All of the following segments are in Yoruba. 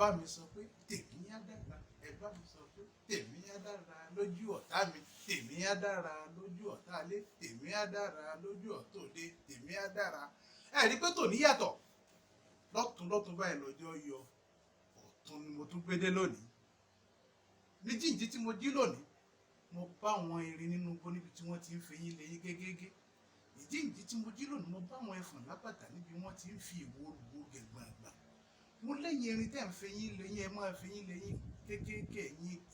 Bá mi sọ pé tèmi á dára. Ẹ bá mi sọ pé tèmi á dára lójú ọ̀tá mi, tèmi á dára lójú ọ̀tá ilé, tèmi á dára lójú ọ̀tá òde, tèmi á dára. Ẹ rí i pé tòní yàtọ̀ lọ́tún lọ́tún báyìí. Lọ́jọ́ yọ ọ̀tún ni mo tún gbé dé lónìí. Ní jíǹjí tí mo jí lónìí, mo bá àwọn erin nínú igbó níbi tí wọ́n ti ń feyín leyín gégége. Ìjíǹjí tí mo jí lónìí, mo bá àwọn ẹfọ̀n lábàtà níbi wọ́n ti ń fi ìwo olùwò gẹ̀gbọ̀ngbọ̀n. Mo lẹ́yìn erin tẹ́ ń feyín leyín, ẹ máa feyín leyín kékéèké.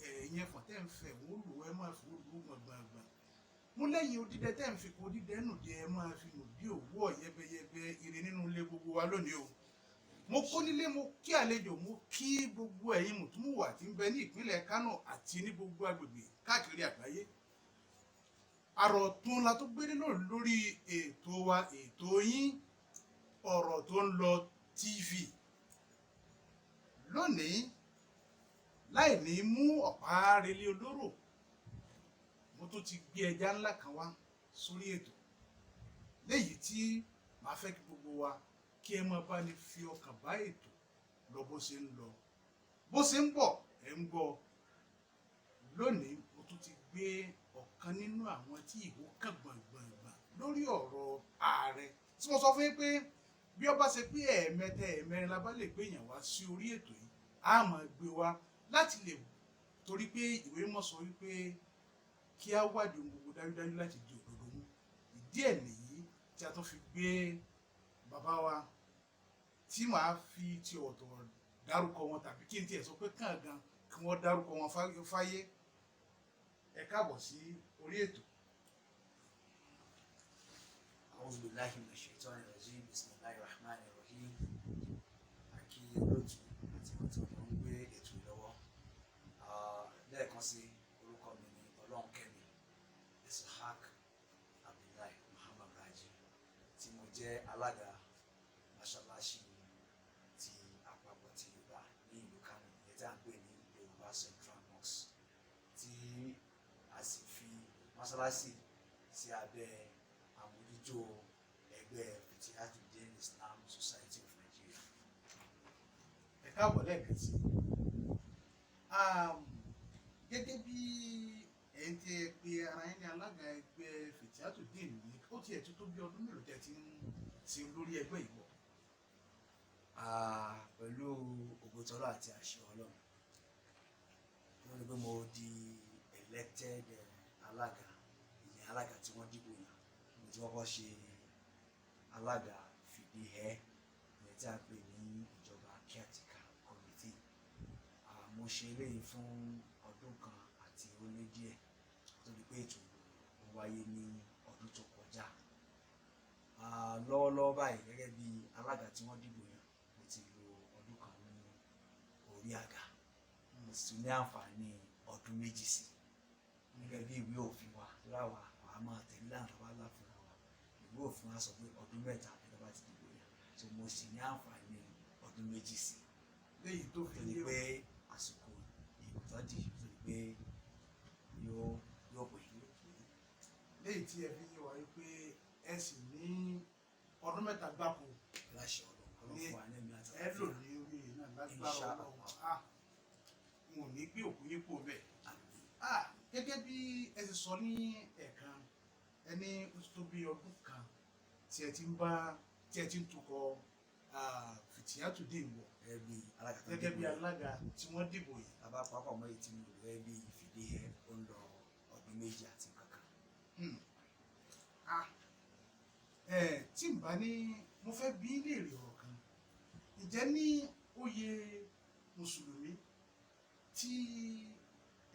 Ẹ̀yin ẹfọ̀n tẹ́ ń fẹ̀ wọ́n olùwò, ẹ máa fi olùwò gbọ̀ngbọ̀ngbọ̀n. Mo lẹ́yìn odídẹ tẹ́ ń fi kó odídẹ nù dé, ẹ máa fi nù bí òwú ọ̀yẹ́bẹyẹbẹ. Ire nínú ilé gbogbo wa lónìí o. Mo kó nílé, mo kí àlejò, mo kí gbogbo ẹ̀yin mùtúmùwà tí ń bẹ ní ìpínlẹ̀ Kánò àti ní gbogbo agbègbè káàkiri àgbáyé. Àròtún la tó gbé nínú lórí ètò wa, ètò yín, Ọ̀rọ̀ tó ń Lọ TV lónìí. Láì ní mú ọ̀pá relé olóró, mo tún ti gbé ẹja ńlá kan wá sórí ètò léyìí tí màá fẹ́ kí gbogbo wa kí ẹ máa bá ní fi ọkàn bá ètò lọ bó ṣe ń lọ, bó ṣe ń bọ̀. Ẹ̀ ń gbọ́ lónìí, mo tún ti gbé ọ̀kan nínú àwọn tí ìwò kàn gbọ̀ngbọ̀ngbọ̀n lórí ọ̀rọ̀ ààrẹ tí mo sọ fún yín pé bí ó bá ṣe pé ẹ̀ẹ̀mẹta, ẹ̀ẹ̀mẹrin la bá lè gbé èèyàn wá sí orí ètò yìí, á máa gbé wá láti lè torí pé ìwé mímọ́ sọ wípé kí á wádìí ohun gbogbo dájúdájú láti di òdodo mú. Ìdí ẹ̀ nìyí tí a tún fi gbé bàbá wa tí màá fi ti ọ̀tọ̀ dárúkọ wọn, tàbí kí n tiẹ̀ sọ pé kàn gan kí wọ́n dárúkọ wọn fáyé. Ẹ káàbọ̀ sí orí ètò. أعوذ بالله من الشيطان الرجيم، بسم الله الرحمن الرحيم. Àkí olóòtú àti àwọn tí wọ́n ń gbé ètò yìí lọ́wọ́. Lẹ́ẹ̀kan sí, orúkọ mi ni Ọlọ́runkẹ́mi Ishaq Abdullahi Muhammad Raji, tí mo jẹ́ alága mọ́ṣáláṣí ti àpapọ̀ ti Yorùbá ní ìlú Kánò, ìyẹn tí à ń pè ní Yorùbá Central Mosque, tí a sì fi mọ́ṣáláṣí sí abẹ́ àmójútó ẹgbẹ́ Fitihatudeen Islam Society of Nigeria. Ẹ káàbọ̀ lẹ́ẹ̀kan sí i. Gẹ́gẹ́ bí ẹ̀yin tí ẹ pe ara yín ní alága ẹgbẹ́ Fitihatudeen ní, ó tiẹ̀ tó tó bí ọdún mélòó tẹ́ ti ń ṣe olórí ẹgbẹ́ yìí bọ̀? Pẹ̀lú ògo tỌlọ́run àti àṣẹ Ọlọ́run, wọ́n ní pé mo di elected alága, ìyẹn alága tí wọ́n dìbò yàn. Mo ti kọ́kọ́ ṣe alága fìdí ẹ́, ìyẹn tí a pè ní ìjọba caretaker committee. Mo ṣe eléyìí fún ọdún kan àti ó lé díẹ̀ tó di pé ètò ó wáyé ní ọdún tó kọjá. Lọ́wọ́lọ́wọ́ báyìí, gẹ́gẹ́ bí alága tí wọ́n dìbò yàn, mo ti lo ọdún kan ní orí àga. Mo sì tún ní àǹfààní ọdún 2 sí gẹ́gẹ́ bí ìwé òfin wa láwa àwa máa tẹ̀lé láǹtà wá láfúnra wa. Ìwé òfin wa sọ pé ọdún 3 ẹni bá ti dìbò yàn, so mo sì ní àǹfààní ọdún 2 sí léyìí tó fi tó di yé pé àsìkò ìbò tó dì tó di pé yóò pè. Léyìí tí ẹ fi yé wa wípé ẹ sì ní ọdún 3 gbáko. Láṣẹ Ọlọ́run, Ọlọ́run fún wa ní ẹ̀mí àti ẹ lò àlàáfíà. Ní orí yìí náà lágbára Insha Ọlọ́run. Allah. Ah, n ò ní gbé òkú yín kó bẹ́ẹ̀. Àmín. Ah, gẹ́gẹ́ bí ẹ ti sọ ní ẹ̀ẹ̀kan, ẹ ní ó ti tó bí ọdún kan tí ẹ ti ń bá tí ẹ ti ń tukọ̀ Fitihatudeen wọ̀ gẹ́gẹ́ bí alága tó gẹ́gẹ́ bí dìbò yàn. Alága tí wọ́n dìbò yìí. Bàbá pápá ọmọ yìí tí mo lò gẹ́gẹ́ bí ìfìdí ẹ, ó ń lọ ọdún 2 àti kankan. Ah, ẹ tí n bá ní mo fẹ́ bí léèrè ọ̀rọ̀ kan, ǹjẹ́ ní oyè mùsùlùmí tí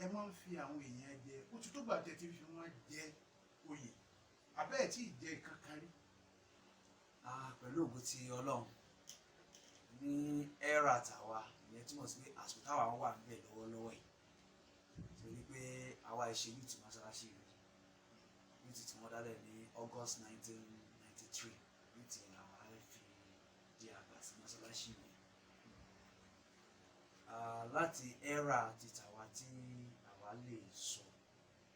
ẹ máa ń fi àwọn èèyàn jẹ, ó ti tó gbàjẹ́ tí fi wọ́n jẹ oyè, àbẹ́ ẹ̀ tí ì jẹ kankan rí? Pẹ̀lú ògo ti Ọlọ́run, ní era tàwa, ìyẹn túmọ̀ sí pé àsìkò táwa wà níbẹ̀ lọ́wọ́lọ́wọ́ yìí, torí pé àwa ìṣe youth mọ́ṣáláṣí rẹ̀, youth tí wọ́n dálẹ̀ ní August 1993, youth yẹn làwa fi di àgbà sí mọ́ṣáláṣí yẹn. Láti era ti tàwa tí àwa lè sọ,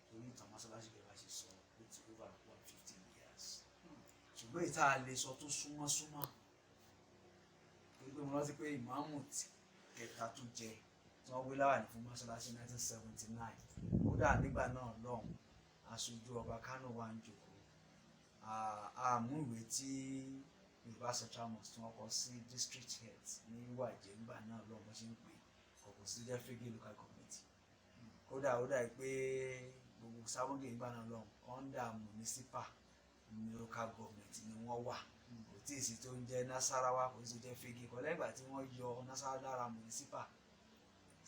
torí ìtàn mọ́ṣáláṣí bẹ́ẹ̀ bá ṣe sọ, ó ti over 150 years, ṣùgbọ́n ìta lè sọ tó súnmọ́ súnmọ́, torí pé mo rántí pé ìmáàmù tí kẹta tó jẹ tí wọ́n wé láwàní fún mọ́ṣáláṣí 1979. Kódà nígbà náà lọ́hùn, aṣojú ọba Kánò wà ń jòkó. Àmú ìwé tí Yorùbá Central Mosque tí wọ́n kọ sí district heads ní Wàjẹ́ nígbà náà lọ́hùn, wọ́n ṣe ń pè kọ̀kọ̀ sí jẹ́ Fege local government. Kódà ó dà pé gbogbo Sábọ́ngè nígbà náà lọ́hùn, under municipal ní local government ni wọ́n wà. Kò tí ì sí tó ń jẹ́ Nasarawa, kò tí ì sí tó jẹ́ Fege kọ́. Lẹ́yìn ìgbà tí wọ́n yọ Nasarawa lára municipal,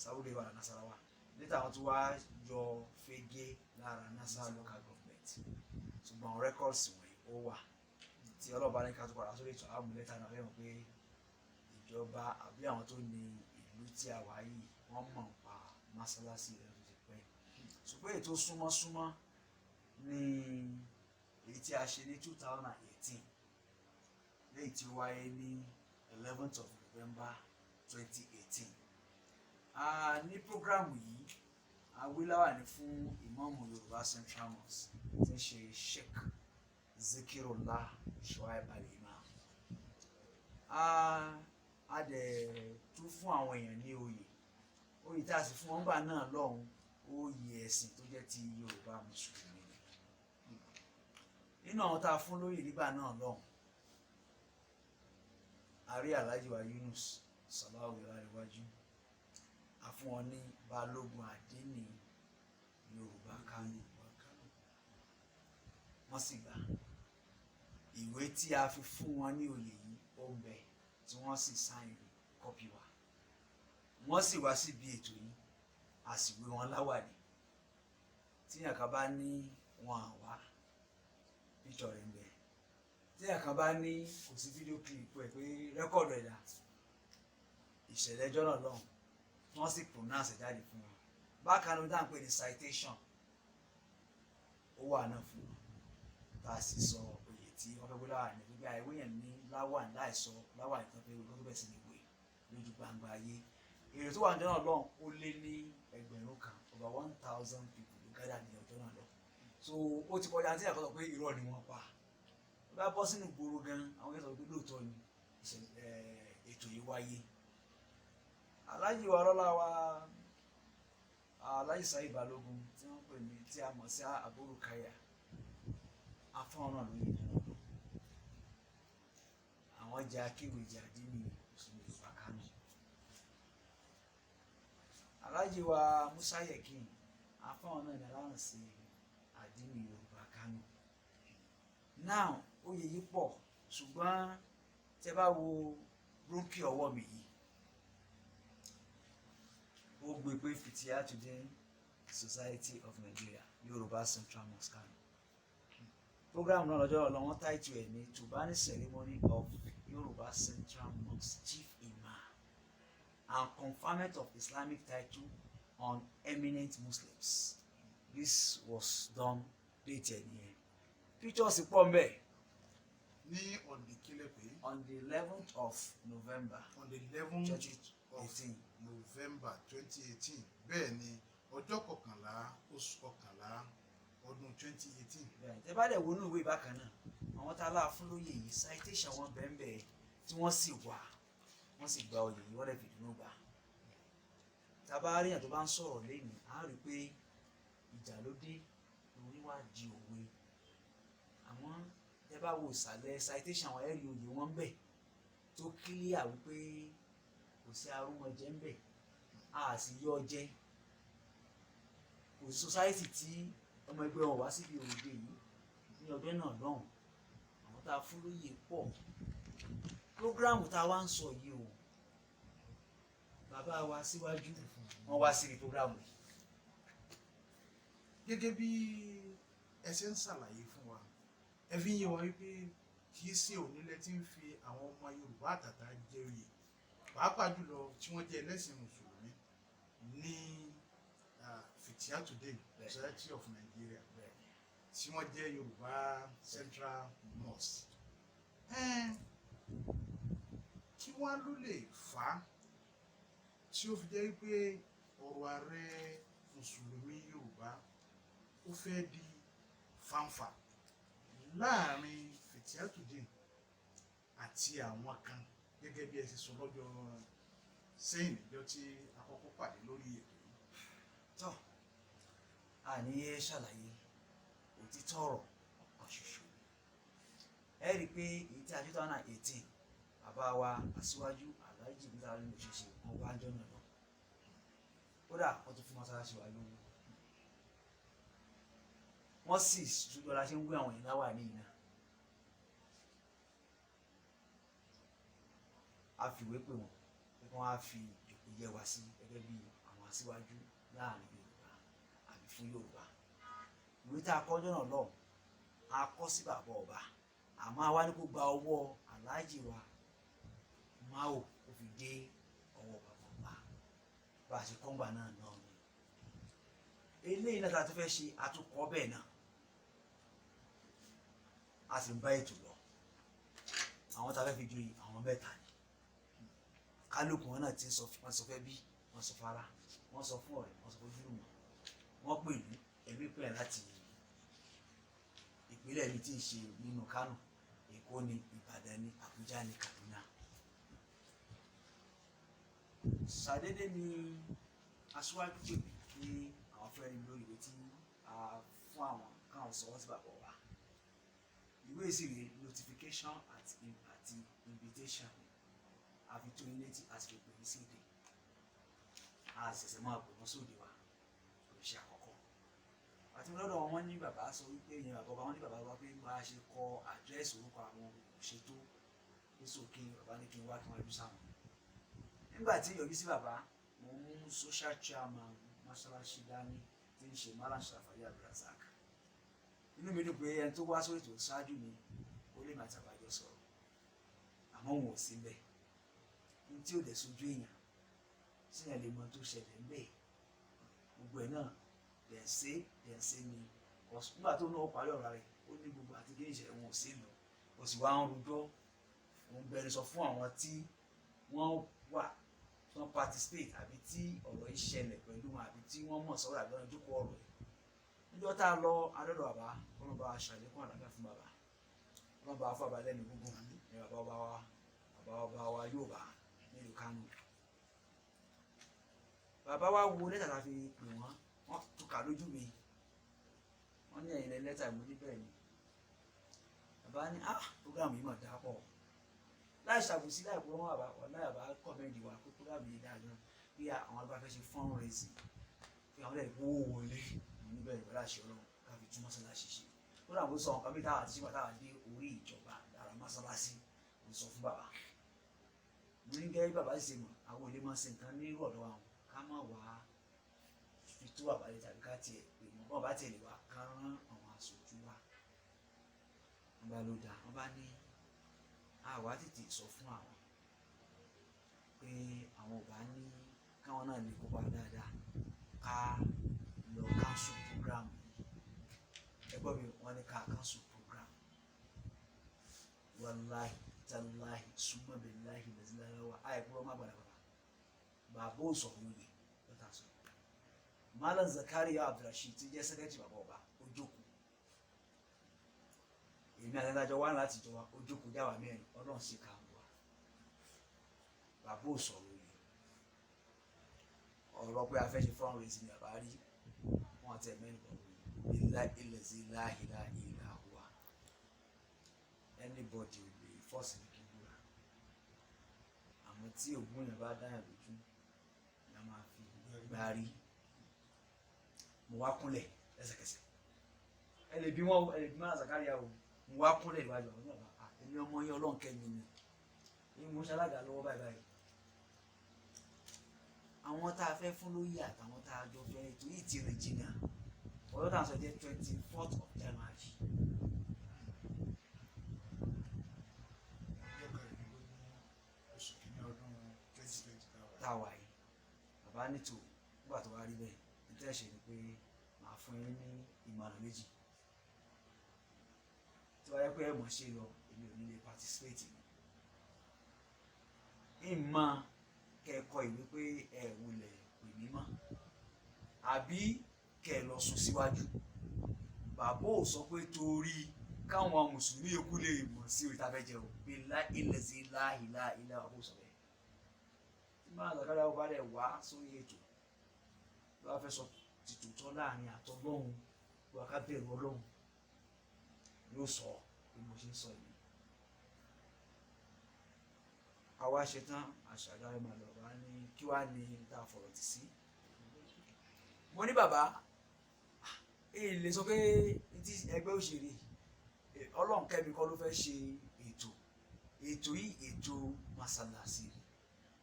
Sábọ́ngè wà ní Nasarawa. Níta àwọn tó wá yọ Fege lára Nasarawa local government, ṣùgbọ́n records wọ̀nyí ó wà tí ọlọ́ba ní ká tó padà sórí ètò àmúlẹ́ta náà fẹ́ràn pé ìjọba àbí àwọn tó ní ìlú tí a wà yìí, wọ́n mọ̀ ń pa mọ́sálásí rẹ̀ tó ti pẹ́. Ṣùgbọ́n èyí tó súnmọ́ súnmọ́ ní èyí tí a ṣe ní 2018, léyìí tí ó wáyé ní 11th of November 2018. Ní program yìí, a wé láwàní fún ìmáàmù Yorùbá Central Mosque tí ń ṣe Sheikh Zikirullah Shuaib Al-Imam. A dẹ̀ tún fún àwọn èèyàn ní oyè. Oyè tá a sì fún wọn gbà náà lọ́hùn, oyè ẹ̀sìn tó jẹ́ ti Yorùbá mùsùlùmí ni. Nínú àwọn tá a fún lóyè nígbà náà lọ́hùn, a rí Alhaji wa Yunus Salawu Ọlárẹ̀wájú, a fún wọn ní Balógun Àdínì Yorùbá Kánò, wọ́n sì gbà. Ìwé tí a fi fún wọn ní oyè yìí, ó ń bẹ tí wọ́n sì sign copy wa. Wọ́n sì wá síbi ètò yìí, a sì wé wọn láwàní. Tí yàn kan bá ní wọn àwá, píṣọ rẹ̀ ń bẹ. Tí yàn kan bá ní kò sí video clip ẹ̀ pé record ẹ̀ dà, ìṣẹ̀lẹ̀ ẹjọ́ náà lọ́hùn, wọ́n sì pronounce ẹ̀ jáde fún wọn. Bákan náà, dáhùn pé ní citation ó wà náà fún wọn, tá a sì sọ oyè tí wọ́n fẹ́ gbé láwàní, gbígbé àìwé yẹn ní láwàní láìsọ láwàní tó fẹ́ wé ló bẹ̀ sí ní wé lójú gbangba ayé. Èrò tó wà ní ọjọ́ náà lọ́hùn, ó lé ní 1,000, over 1,000 people ló gather ní ọjọ́ náà lọ. So ó ti kọjá tí àkọsọ pé irọ́ ni wọ́n pa. Ó bá bọ́ sínú ìgboro gan, àwọn yẹn sọ pé lóòótọ́ ni ètò yìí wáyé. Aláàjì wa lọ́lá wa, Aláàjì Saheed Balógun tí wọ́n pè ní tí a mọ̀ sí Àbúrò Káyà, afọ́n náà lóye náà. Àwọn jẹ́ akéwìjì àdínì mùsùlùmí Yorùbá Kánò. Aláàjì wa Musa Yekin, afọ́n náà ní alárànṣe àdínì Yorùbá Kánò. Now, oyè yìí pọ̀, ṣùgbọ́n tẹ́ bá wo bróńkì ọwọ́ mi yìí, ó gbé pé Fitiya Today Society of Nigeria, Yorùbá Central Mosque Kano. Program náà lọ́jọ́ ọ̀la, wọ́n title ẹ̀ ní Tubani Ceremony of Yorùbá Central Mosque Chief Imam and conferment of Islamic title on eminent Muslims. This was done, date ẹ̀ nìyẹn. Pictures pọ̀ mbẹ́. Ní on the kílẹ̀ pé? On the 11th of November. On the 11th twenty of eighteen. November 2018. Bẹ́ẹ̀ ni, ọjọ́ 11 oṣù 11 ọdún 2018. Bẹ́ẹ̀, tẹ́ bá dẹ̀ wọnú ìwé bákan náà, àwọn tá a láà fún lóyè yìí, citation wọn bẹ́ẹ̀ tí wọ́n sì wà, wọ́n sì gba oyè yìí, wọ́n lè fìdùnnú gbà. Tá a bá rí èèyàn tó bá ń sọ̀rọ̀ lẹ́yìn, á rí i pé ìjà ló dé lórí wá di òwe. Àmọ́ tẹ́ bá wo ìsàlẹ̀ citation wọn, ẹ̀ rí oyè wọn bẹ̀ tó clear wípé kò sí arúmọjẹ ń bẹ̀, a sì yọ jẹ. Kò sí society tí ọmọ ẹgbẹ́ wọn wá síbi òde yìí ní ọjọ́ náà lọ́hùn. Àwọn tá a fún lóyè pọ̀. Program tá a wá ń sọ yìí o, bàbá wa síwájú wọn wá síbi program yìí. Gẹ́gẹ́ bí ẹ ṣe ń ṣàlàyé fún wa, ẹ fi ń yé wa wípé kì í ṣe òní lẹ tí ń fi àwọn ọmọ Yorùbá àtàtà jẹ oyè, pàápàá jùlọ tí wọ́n jẹ́ ẹlẹ́sìn mùsùlùmí ní Fitiya Today Society of Nigeria tí wọ́n jẹ́ Yorùbá Central Mosque. Kí wá ló lè fà á tí ó fi jẹ́ wípé ọ̀rọ̀ ààrẹ mùsùlùmí Yorùbá ó fẹ́ di fanfà láàrin Fitiya Today àti àwọn kan, gẹ́gẹ́ bí ẹ ṣe sọ lọ́jọ́ sẹ́yìn níjọ́ tí a kọ́kọ́ pàdé lórí ètò yìí. Tọ́ àní yé ṣàlàyé òtítọ́ ọ̀rọ̀ ọ̀kan ṣoṣo. Ẹ rí i pé èyí tí a ṣe 2018, bàbá wa aṣíwájú Alhaji Murtala Olúṣèṣe wọn wá ń jọ́nà lọ, kódà wọ́n tún fún mọ́sálásí wa lówó, wọ́n sì ṣùgbọ́n la ṣe ń gbé àwọn èèyàn láwà ní iná. A fìwé pè wọ́n pé kí wọ́n á fi ìjòkó yẹ wá sí gẹ́gẹ́ bí àwọn aṣíwájú láàrin Yorùbá àbí fún Yorùbá. Ìwé tá a kọ́ jọ́nà lọ́hùn a kọ́ sí bàbá ọba, àmọ́ àwa ní kó gba ọwọ́ Aláàjì wa Mao ó fi dé ọwọ́ bàbá ọba. Bá a ṣe kọ́ngbà náà náà ni eléyìí náà tá a tún fẹ́ ṣe àtúnkọ́ bẹ́ẹ̀ náà, a sì ń bá ètò lọ. Àwọn tá a fẹ́ fi joyè àwọn mẹ́ta ni, kálukú wọn náà ti ń sọ, wọn sọ fẹ́ bí wọn sọ fara, wọn sọ fún ọ̀rẹ́, wọn sọ fún ojúlùmọ̀, wọn pẹ̀lú ẹ̀mí pẹ̀lú láti ìpínlẹ̀ mi tí ń ṣe nínú Kánò, Èkó ni, Ìbàdàn ni, Àbújá ni, Kaduna. Ṣàdédé ni aṣíwájú pè mí pé àwọn fẹ́ rí lórí ìwé tí a fún àwọn káwọn sọ wọ́n sí bàbá wa. Ìwé sì rèé, notification àti invitation, àfi tó ilé tí a sì fi pè ní sóde. A ṣẹ̀ṣẹ̀ máa pè wọ́n sóde wa, kò ṣe àkọ́kọ́. Àti lọ́dọ̀ wọn ní bàbá sọ wípé ìyẹn bàbá ọba, wọn ní bàbá wa pé bá a ṣe kọ àdírẹ́sì orúkọ àwọn òṣètò ní sókè, bàbá ní kí n wá kí wọ́n yọjú sáwọn. Nígbà tí yọjú sí bàbá, mo mú social chairman mọ́ṣáláṣí dání tí ń ṣe Malam Sharafadeen Abdulrasaq. Inú mi dùn pé ẹni tó wá sórí ètò ṣáájú mi ó lè máa tàbájọ sọ̀rọ̀, àmọ́ òun ò sí bẹ́ẹ̀. Ní tí ò dẹ̀ sojú èèyàn síyàn lè mọ tó ṣẹlẹ̀ ń bẹ̀, gbogbo ẹ̀ náà dẹ̀ǹsẹ̀ ni. Nígbà tó náà parí ọ̀rọ̀ rẹ̀, ó ní gbogbo àti kí ìṣẹ̀lẹ̀ wọn ò sí lọ, ó sì wá ń rojọ́. Òun bẹ̀rẹ̀ sọ fún àwọn tí wọ́n wà tí wọ́n participate àbí tí ọ̀rọ̀ yìí ṣẹlẹ̀ pẹ̀lú wọn àbí tí wọ́n mọ̀ sọ́rọ̀ àbí wọ́n jókòó ọ̀rọ̀ yìí. Níjọ́ tá a lọ adọ́dọ̀ bàbá, wọ́n bá a ṣàlékún àlàáfíà fún bàbá, wọ́n bá a fún bàbá lẹ́nu gúngún ní bàbá ọba wa, bàbá ọba wa Yorùbá nílùú Kánò. Bàbá wa wo lẹ́tà tá a fi pè wọ́n, wọ́n tún kà lójú mi, wọ́n ní ẹ̀yìn lẹ́tà ìmú níbẹ̀ ni. Bàbá ní ah, program yìí mà dáa pọ̀, láì ṣàbùsí láì pọ̀ wọ́n bàbá wọn láì bàbá kọ́mẹ́ǹdì wa pé program yìí dáa gan, bí àwọn bá fẹ́ ṣe fundraising pé àwọn lẹ́yìn owó wọlé níbẹ̀ ni wọ́n láṣẹ Ọlọ́run ká fi tún mọ́ṣáláṣí ṣe. Kódà mo sọ nǹkan bí táwa àti ṣígbà táwa dé orí ìjọba lára mọ́ṣáláṣí, mo sọ fún bàbá, mo ní gẹ́gẹ́ bí bàbá sì ṣe mọ̀, àwọn ò lè máa ṣe nǹkan ní irú ọ̀dọ̀ àwọn ká má wá fi tó bàbá lè tàbí ká tiẹ̀ pè wọ́n, bọ́n bá tiẹ̀ lè wá ká rán àwọn aṣojú wa. Wọ́n bá ló dáa, wọ́n bá ní àwa tètè sọ fún àwọn pé àwọn ò bá ní káwọn náà lè kópa dáadáa ká lọ cancel program yìí. Ẹgbọ́n mi, wọ́n ní ká cancel program. Wàláhì tàláhì súnmọ́ billahi lẹ́sìláwà àìkúrọ́ má gbàdá bàbá bàbá ò sọ̀rọ̀ yìí lọ́tà sọ. Malam Zakaria Abdulrasheed tí jẹ́ sẹ́kẹ́tì bàbá ọba ó jókòó, èmi àti adájọ́ wá láti jọ wa ó jókòó jáwa mẹ́rin, Ọlọ́run sì kà wá. Bàbá ò sọ̀rọ̀ yìí, ọ̀rọ̀ pé a fẹ́ ṣe fundraising ni bàbá rí wọn àti ẹ̀mẹ́rin bọ̀ ilá ilẹ̀ sí láhìlá ìlà wa. Anybody ò lè fọ́ọ̀sì ní kí n búra, àmọ́ tí ògùn yẹn bá dáyà lójú la máa fi gbárí. Mo wá kúnlẹ̀ lẹ́sẹ̀kẹsẹ̀, ẹ lè bí wọn, ẹ lè bí Malam Zakaria o. Mo wá kúnlẹ̀ níwájú àwọn ọ̀nà, èmi ọmọ yẹn Ọlọ́run kẹ́mi ni, èmi mo ń ṣalága lọ́wọ́ báyìí báyìí. Àwọn tá a fẹ́ fún lóyè àtàwọn tá a jọ fẹ́ ètò yìí ti rìn jìnnà. Ọjọ́ tá a sọ jẹ́ 24th of January. Ọjọ́ kẹrìndínlógún oṣù kìíní ọdún 2020 tá a wà yìí. Bàbá nítò nígbà tó wá rí bẹ́ẹ̀, nítorí ẹ̀ṣẹ̀ ni pé màá fún yín ní ìmọ̀ràn méjì. Tí wàá yẹ pé ẹ mọ̀ ṣe lọ, èmi ò ní lè participate ni. Ìmọ̀ kẹ́kọ̀ọ́ ìwé pé ẹ wulẹ̀ pè mí mọ́, àbí kẹ́ ẹ lọ sún síwájú. Bàbá ò sọ pé torí káwọn mùsùlùmí yòókù lè mọ̀ sí orí tá a fẹ́ jẹ o, bí ilẹ̀ sí láhìlá ilá bàbá ò sọ bẹ́ẹ̀. Tí bá Máa Zakaria ó bá rẹ̀ wá sórí ètò ló wá fẹ́ sọ tìtòtọ́ láàrin àtọlọ́hun, wà ká bẹ̀rù Ọlọ́hun, yóò sọ bí mo ṣe ń sọ yìí. Àwa ṣetán àṣàdá ẹ̀ máa lọ wá ní kí wàá ní tá a fọ̀rọ̀ tì sí. Mo ní bàbá, èyí lè sọ pé tí ẹgbẹ́ òṣèré Ọlọ́run kẹ́mi kọ́ ló fẹ́ ṣe ètò ètò yìí, ètò masalasi,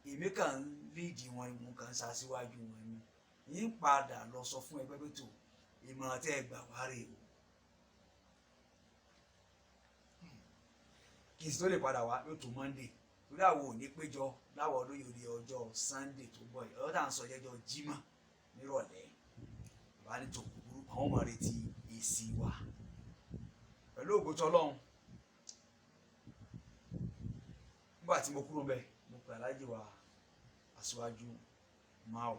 èmi kàn ń líìdì wọn, mo kàn ń ṣaṣíwájú wọn ni. Yín padà lọ sọ fún ẹgbẹ́ pé tó ìmọ̀ràn tẹ́ ẹ gbà wá rè o, kì í sì tó lè padà wá, yóò tó Monday, torí àwọn ò ní péjọ láwọn olóyè òde ọjọ́ Sunday tó ń bọ̀ yìí. Ọjọ́ tá à ń sọ jẹ́jọ́ Jímọ̀ nírọ̀lẹ́. Bàbá ní tó kúkúrú, àwọn ọmọ retí èsì wa pẹ̀lú ògo tọlọ́run. Nígbà tí mo kúrò mbẹ̀, mo pè aláàjì wa aṣíwájú Mao,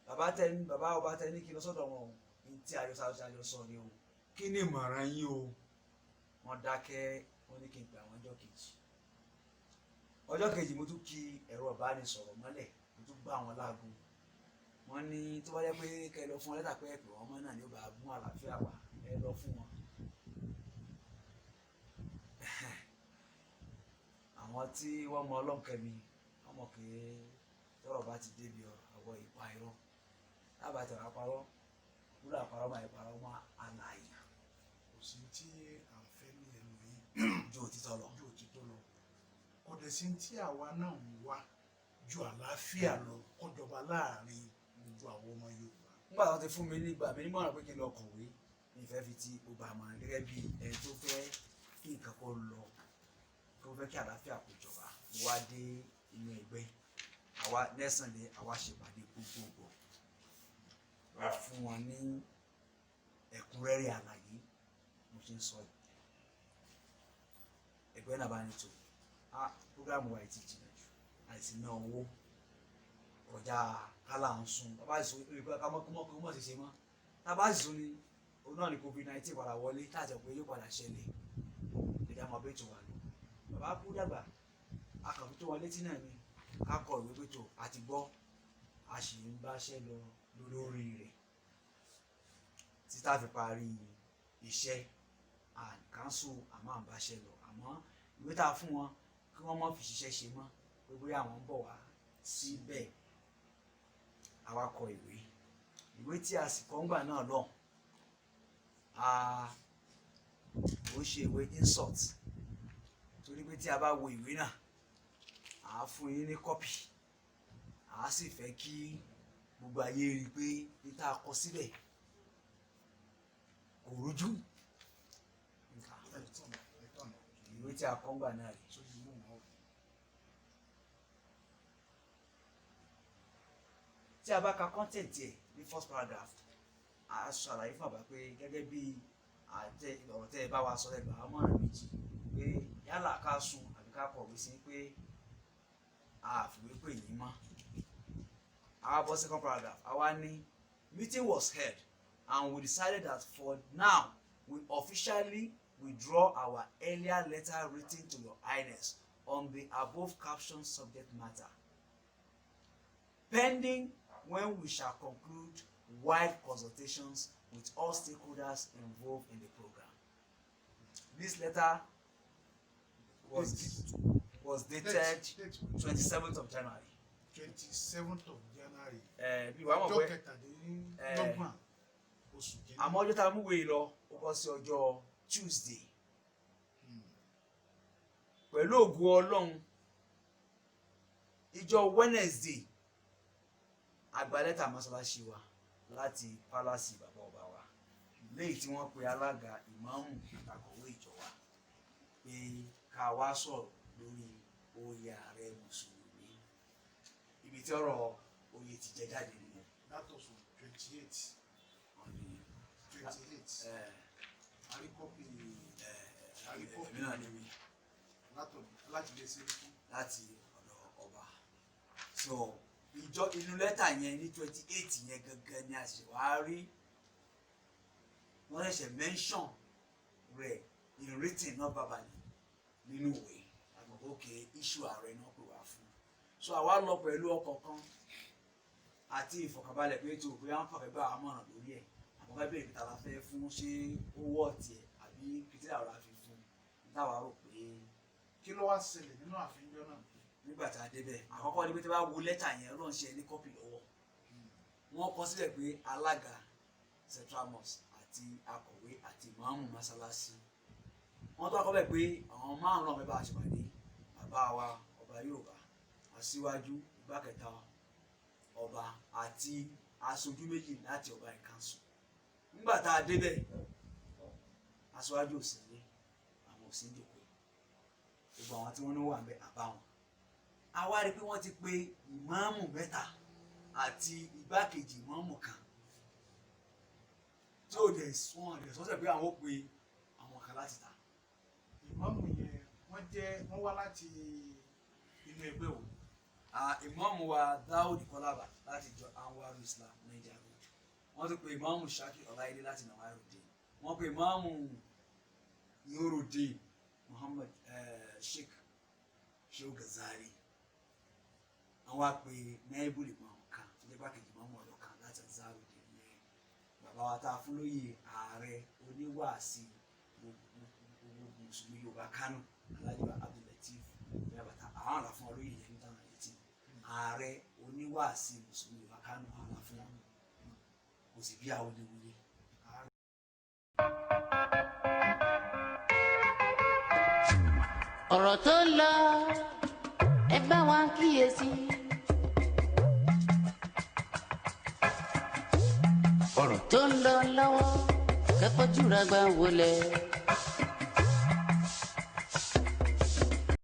bàbá tẹ ní bàbá ọba tẹ ní kí n lọ sọ́dọ̀ wọn o, ní tí àjọsọ àjọsọ ni o, kí ni ìmọ̀ràn yín o? Wọ́n dákẹ́. Wọ́n ní kí n pè àwọn ọjọ́ kejì. Ọjọ́ kejì, mo tún kí ẹ̀rọ ìbánisọ̀rọ̀ mọ́lẹ̀, mo tún gbá wọn láago. Wọ́n ní tó bá jẹ́ pé kẹ́ ẹ lọ fún wọn lẹ́tà pé ẹ pè wọ́n mọ́ náà ni ó bá mú àlàáfíà wá, ẹ lọ fún wọn. Àwọn tí wọ́n mọ Ọlọ́nkẹ́mi, wọ́n mọ̀ pé tọ́rọ̀ bá ti débi ọ̀rọ̀ ìpa irọ́ lábàá tẹ̀wá parọ́ wúlò àparọ́ máa ìparọ́ mọ́ àlàyé. Kò sí tí à ń fẹ́ ní ẹnu yìí ju òtítọ́ lọ. Ju òtítọ́ lọ. Kò dẹ̀ sí tí àwa náà ń wá ju àlàáfíà lọ, kó jọba láàrin gbogbo àwọn ọmọ Yorùbá. Nígbà tó ti fún mi nígbà mi nímọ̀ràn pé kí n lọ kọ̀wé, mi fẹ́ fi ti gbogbo àmọ̀ràn gẹ́gẹ́ bí ẹni tó fẹ́ kí nǹkan kó lọ, tó fẹ́ kí àlàáfíà kó jọba. Mo wá dé inú ẹgbẹ́ àwa nẹ́sàn-án, àwa ṣèpàdé gbogbogbò, wá fún wọn ní ẹ̀kúnrẹ́rẹ́ àlàyé mo ṣe ń sọ yìí. Ẹgbẹ́ náà bá ní tó a program wa yìí ti jìnnà jù, àìsí náà owó kọjá kálá ń sun bàbá sì sọ pé ká mọ́ kó mọ́ ṣe ṣe mọ́ tá a bá sì sún ni òun náà ní COVID-19 padà wọlé táàtì pé yóò padà ṣẹlẹ̀. Ẹ̀dá máa bẹ́ẹ̀ tó wà lọ. Bàbá kú dàgbà, a kàn fi tó wọn létí náà ni ká kọ ìwé pé tó àti gbọ́, a sì ń báṣẹ́ lọ lórí rẹ̀ títà fi parí iṣẹ́ and council, àmọ́ à ń báṣẹ́ lọ. Àmọ́ ìwé tá a fún wọn kí wọ́n má fi ṣiṣẹ́ ṣe mọ́ pé bóyá àwọn ń bọ̀ wá síbẹ̀. Àwa kọ ìwé, ìwé tí a sì kọ ńgbà náà lọ, a ó ṣe ìwé insult, torí pé tí a bá wo ìwé náà, à á fún yín ní copy, à á sì fẹ́ kí gbogbo ayé rí i pé ní tá a kọ síbẹ̀ kò rújú. Ìwé tí a kọ ńgbà náà rí. Sójú mú wọn. Tí a bá ka content ẹ̀ ní first paragraph, a ṣàlàyé fún àbá pé gẹ́gẹ́ bí àtẹ ọ̀rọ̀ tẹ́ ẹ bá wa sọ lẹ́nu àwọn mọ̀ràn méjì pé yálà ká sùn àbí ká kọ̀wé sí pé a fìwé pè yín mọ́. Àwa bọ́ second paragraph, àwa ní meeting was held and we decided that for now we officially withdraw our earlier letter written to Your Highness on the above captioned subject matter, pending when we shall conclude wide consultations with all stakeholders involved in the program. This letter was dated Date 27th of January. 27th of January. Ẹ bí wàá mọ̀ Ọjọ́ pé 27 oṣù kìíní. Àmọ́ ọjọ́ tá a mú wèé lọ, ó bọ́ sí ọjọ́ Tuesday. Pẹ̀lú ògo Ọlọ́run, ìjọ Wednesday, a gba lẹ́tà mọ́ṣáláṣí wa láti palace bàbá ọba wa, léyìí tí wọ́n pe alága, ìmáàmù àtàkọ̀wé ìjọ wa pé ká wá sọ̀rọ̀ lórí oyè ààrẹ mùsùlùmí. Ibi tí ọ̀rọ̀ oyè ti jẹ jáde nìyẹn. That was on 28. 28. Àríkọ́pì. Èmi náà níbi láti lè ṣe é. Láti ọ̀dọ̀ ọba. So ìjọ inú lẹ́tà yẹn ní 28 yẹn gangan ni a sì wá rí wọ́n ṣẹ̀ṣẹ̀ mention rẹ̀ in written, not verbally, nínú ìwé àgbọ̀gbọ̀. Okay, issue ààrẹ náà pè wá fún. So àwa lọ pẹ̀lú ọkọ̀ kan àti ìfọ̀kànbalẹ̀ pé tó bóyá wọ́n fàfẹ́ bá wa mọ̀ràn lórí ẹ̀, àwọn fẹ́ bèèrè pé ta la fẹ́ fún, ṣé ó wọ́ tiẹ̀ àbí kìtìlá ọ̀rọ̀ àfi fún un táwa rò pé. Kí ló wá ṣẹlẹ̀ nínú àfihàn náà? Nígbà tá a débẹ̀, àkọ́kọ́ ni pé tí a bá wo lẹ́tà yẹn, Ọlọ́run ṣe ní copy lọ́wọ́. Wọ́n kọ sílẹ̀ pé alága Central Mosque àti akọ̀wé àti ìmáàmù mọ́sálásí. Wọ́n tó akọ́ bẹ̀ pé àwọn márùn-ún náà fẹ́ bá a ṣèpàdé: bàbá wa ọba Yorùbá, aṣíwájú, igbákẹta ọba àti aṣojú méjì láti ọba ìkànsù. Nígbà tá a débẹ̀, aṣíwájú ò sí nílé, àwọn ò sí ní jòkó. Gbogbo àwọn tí wọ́n ní wà ń bẹ àbá wọn. A wá rí i pé wọ́n ti pe ìmáàmù mẹ́ta àti igbákejì ìmáàmù kan tí ò dẹ̀ wọ́n dẹ̀ sọ́sẹ̀ pé àwọn ó pe àwọn kan láti ta. Ìmáàmù yẹn, wọ́n jẹ́ wọ́n wá láti inú ẹgbẹ́ wo? Ìmáàmù wa Dáúdì Kọ́lábà láti ìjọ Anwaru Islam, Niger Road. Wọ́n tún pe ìmáàmù Shaki Ọláìdé láti Nawarudin. Wọ́n pe ìmáàmù Nurudeen Muhammad, Sheikh Shehu Gazali. Wọ́n wá pe naibul ìmáàmù kan tó jẹ́ gbákejì ìmáàmù ọ̀dọ́ kan láti Azarudin yẹn, bàbá wa tá a fún lóyè ààrẹ oníwàásí gbogbo mùsùlùmí Yorùbá Kánò, Alhaji Abdulateef Yabata. Àwọn àlà fún ọ lóyè yẹn ní táwọn létí ààrẹ oníwàásí mùsùlùmí Yorùbá Kánò, àwọn àlà fún wọn. Kò sì bí awuyewuye. Ọ̀rọ̀ tó ń lọ, ẹ bá wa kíyèsí. Ọ̀rọ̀ tó ń lọ lọ́wọ́ kẹ́fọ́júra gbà wọlé.